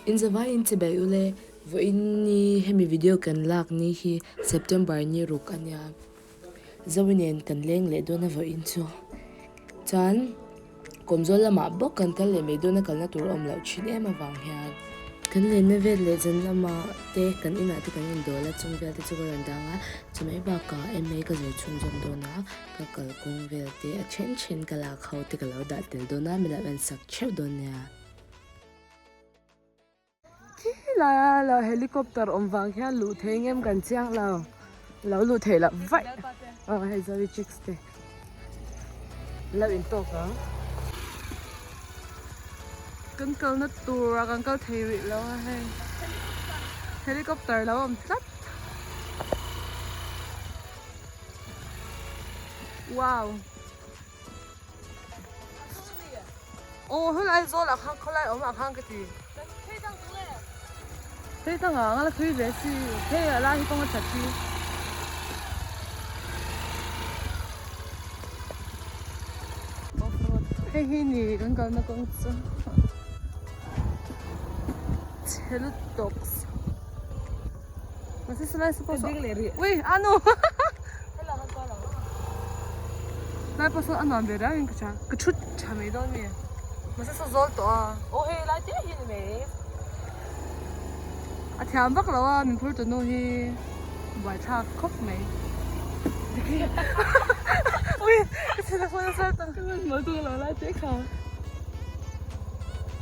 In zavaiin chibai ule, vawiin ni hemi video kan lak ni hi September ni ruk a nia. Zoe nen kan leng leh dawn a vawiin chu. Chuan Kawmzawl lamah bawk kan kal leh mai dawn a kalna tur a awm loh thin em avang hian. Kan lenna vel leh zan lamah te kan inah te kan indawl a, chung vel te chu ka rawn dang a, chumai bakah MA ka zir chhunzawm dawn a, ka kalkawng vel te a then then ka lak ho te ka lo dah tel dawn a, min lo en sak theuh dawn nia. Khilai a lo helicopter awm vang hian luh thei ngem kan chiang lo lo luh theih loh vaih aw hei zoe chicks te lo in tawk ang. Kan kalna tur a kan kal thei rih lo a hei helicopter lo awm tlat wow. Aw helai zawl ah khan khawlai awm ah khan ka ti. Phei tang ah nga la thui ve si phei ah lai hi kawng a that hi. Hei hi ni kan kalna kawng chu chhe lutuk. Mahse salai suppose ui ano. Lai pawh saw a nuam ve riau in ka hria ka thu tha mai dawn mi mahse saw zawl tawh a aw hei lai te hi ni mai a thiam vak lo a min phur tu nu hi buaithlak khawp mai ui ka chhela phone a sar tawh ka tu lo lai te kha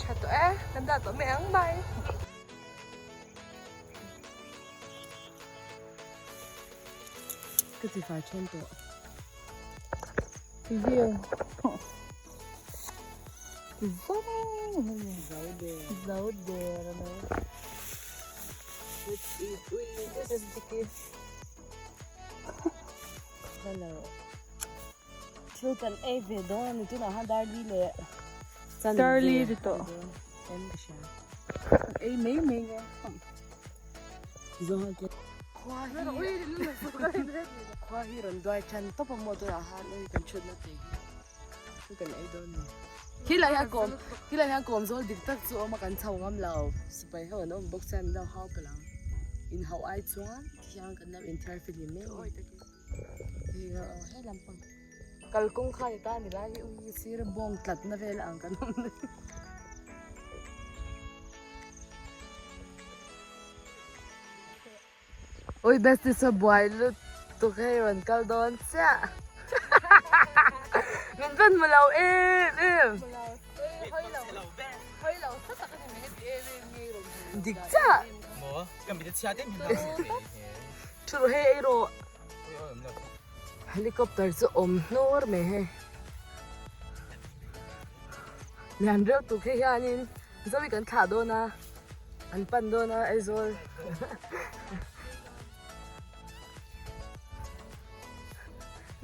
tha tawh e kan dah tawh mai ang bye. Ka ti fai then tawh. View. Zau der ano. This is Diki. Hello. Thil kan ei ve dawn ani tunah khan Darli leh Chan Darli ti tawh. Em ka hria. Ei mai mai nge. Zawng te. Khua hi khua hi rawn duai than tawp a maw tunah khan ui kan thutna te hi thil kan ei dawn ni. Khilai hian kawm khilai hian kawm zawl dik tak chu a awm a kan chho ngam lo sipai ho an awm bawk chuan min lo hau palh ang. Inhauh ai chuan tikhian kan lo inthiar fihlim mai a ni. He lampang kalkawng kha ni ta ni lai hi ui sir bawng tlat na vel ang kan awm ni. Ui bestie saw buai lutuk hei rawn kal dawn chiah. Min van hmu lo em em. Dik chiah. Thu rawh hei ei rawh. Helicopter chu awm hnur mai hei. Lian reuh tuk hei hianin Zoe kan thlah dawn a, an pan dawn a Aizawl.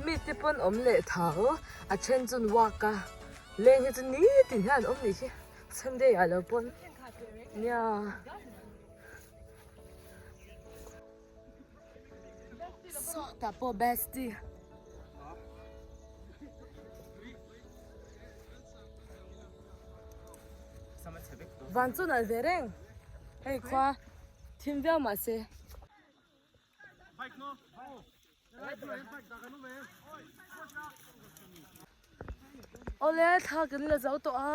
Mi te pawn awm leh tho a then chun walk a leng hi chu nitin hian an awm nih hi Sunday ah lo pawn nia. Sawtah pawh bestie. Van chu nalh ve reng hei khua thim viau mah se. Awle thla kan la zo tawh a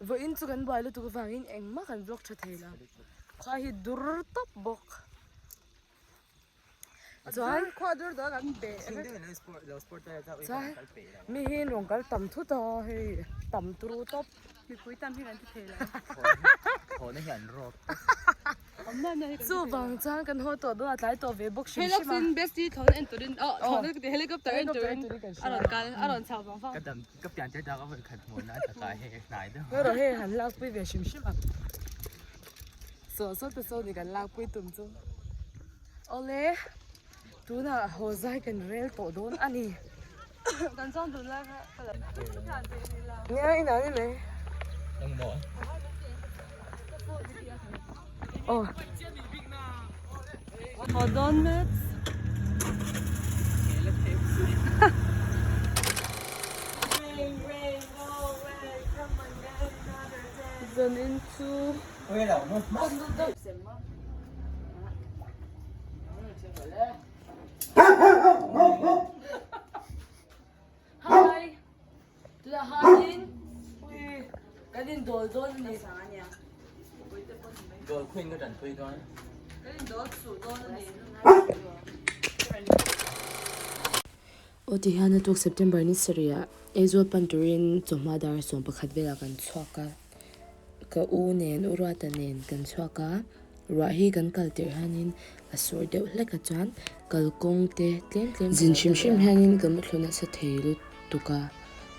vawiin chu kan buai lutuk avangin engmah kan vlog tha thei lo khua hi dur tawp bawk chuan chuan mi hi rawn kal tam thut a hei tam turu tawp. Chuvang chuan kan haw tawh dawn a tlai tawh ve bawk hrim hrim a. Hei hei han lakpui ve hrim hrim a. Saw saw te saw ni kan lakpui tum chu. Awle tunah haw zai kan rel tawh dawn a ni. Nia inah ni mai. Aw. Haw dawn mek. Zanin chu. Hi! Tunah hanin kan indawl dawn a ni. Dawl khuin ka tan pui dawn. Kan indawl suh dawn a ni. Aw ti hian a tuk September ni sarih ah Aizawl pan turin chawhma dar 11 velah kan chhuak a. Ka u nen U Ruata nen kan chhuak a. Ruah hi kan kal tirh hianin a sur deuh hlek a chuan kalkawng te tlem tlem zin hrim hrim hianin ka mutthlu nasa thei lutuk a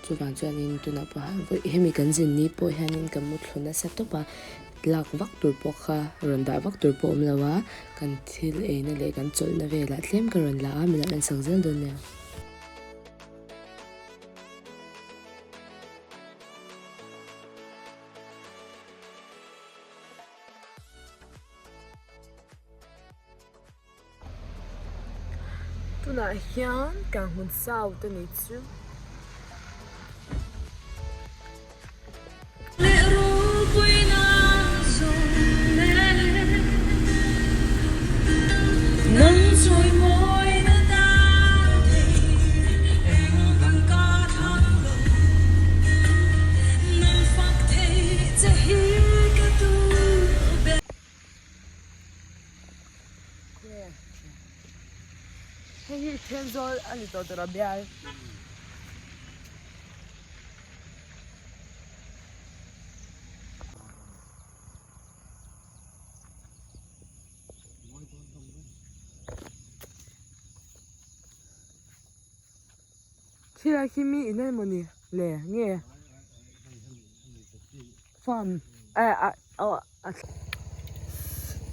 chuvang chuanin tunah pawh hemi kan zin ni pawh hianin ka mutthlu nasa tawp a lak vak tur pawh kha rawn dah vak tur pawh awm lo a kan thil eina leh kan chawlhna velah tlem ka rawn la a min lo en sak zel dawn nia. Tunah hian Kanghmun South a ni chu. Hei hi Thenzawl a ni tawh tur a bial. Thilai khi mi in emaw ni le nge farm eh ah aw a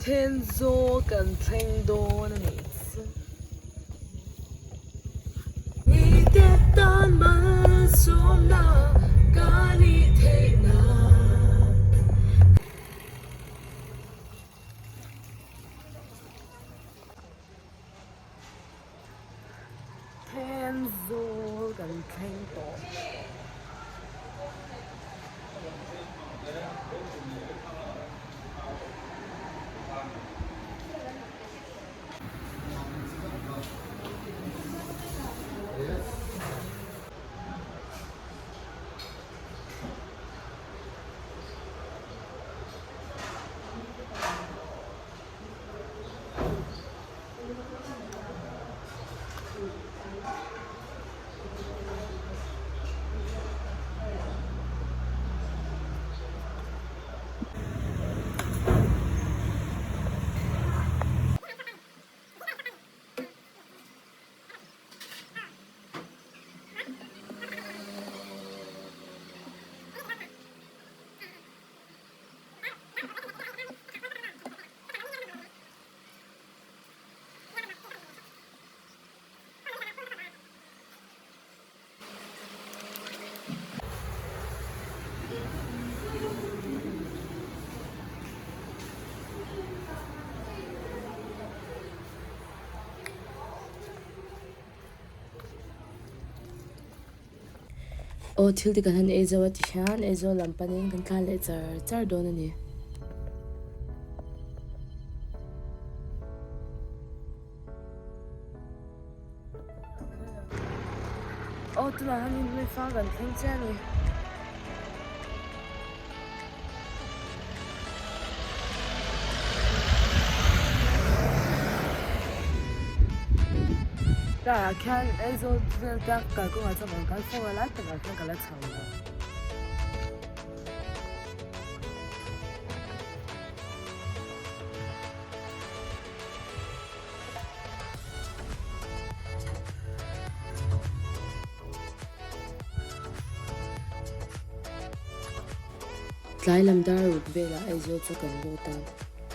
Thenzawl kan thleng dawn a nih chu. Thenzawl kan thleng tawh. Aw thil te kan han ei zo a ti hian Aizawl lam panin kan tlan leh char char dawn a ni. Aw tunah hianin hmuifang kan thleng chiah a ni. Tah khian Aizawl vel te kalkawngah chuan kan kal fo a lai takah khian ka la chho lo. Tlai lam dar ruk velah Aizawl chu kan lut a,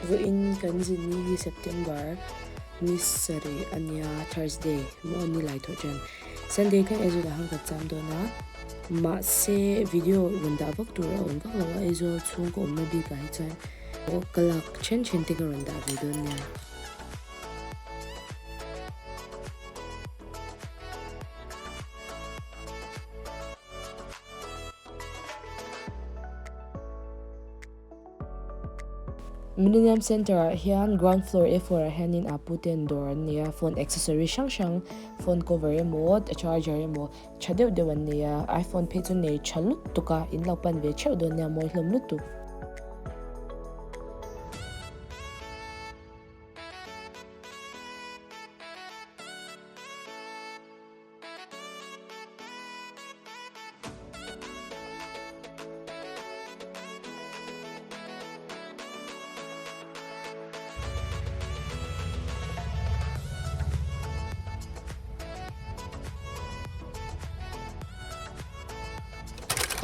vawiin kan zin ni hi September ni sarih a nia Thursday maw ni lai thawh ṭan Sunday khan Aizawl ah khan kan cham dawn a, mahse video rawn dah vak tur a awm vak lo a Aizawl chhungkaw awmna bikah hi chuan ka lak then then te ka rawn dah ve dawn nia. Millennium Centre ah hian ground floor A four ah hianin Apu ten dawr an nei a, phone accessory hrang hrang phone cover emaw a charger emaw tha deuh deuh an nei a, iPhone phei chu nei tha lutuk a, in lo pan ve theuh dawn nia mawi hlawm lutuk.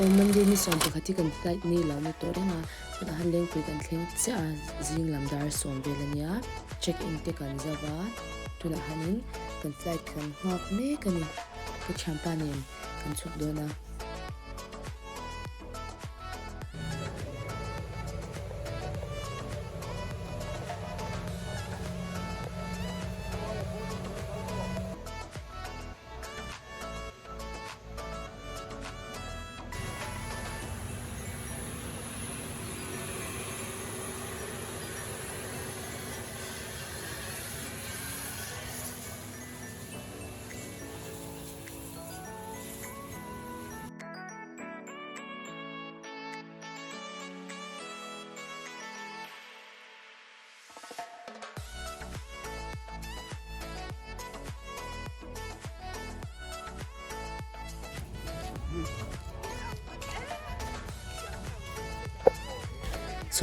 Aw Monday ni 11 hi kan flight ni lo ni tawh reng a tunah han Lengpui kan thleng chiah a zing lam dar sawm vel ania check in te kan zauh a tunah hianin kan flight kan nghak mek a ni ka thianpa nen kan chhuk dawn a.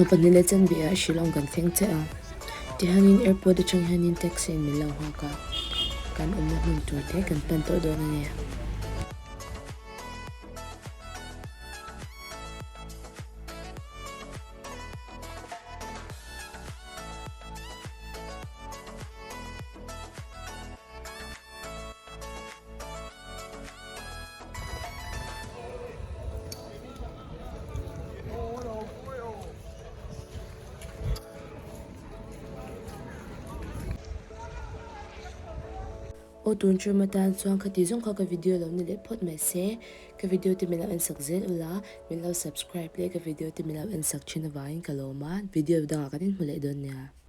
Chaw pahnih leh chanve ah Shillong kan thleng chiah a, tihianin airport atang hianin taxi in min lo nghak a, kan awmna hmun tur te kan pan tawh dawn a ni. Aw tun ṭum atan chuan khati zawng kha ka video lo ni leh phawt mai se, ka video te min lo en sak zel ula, min lo subscribe leh ka video te min lo en sak thin avangin ka lawm a, video dangah kan inhmu leh dawn nia.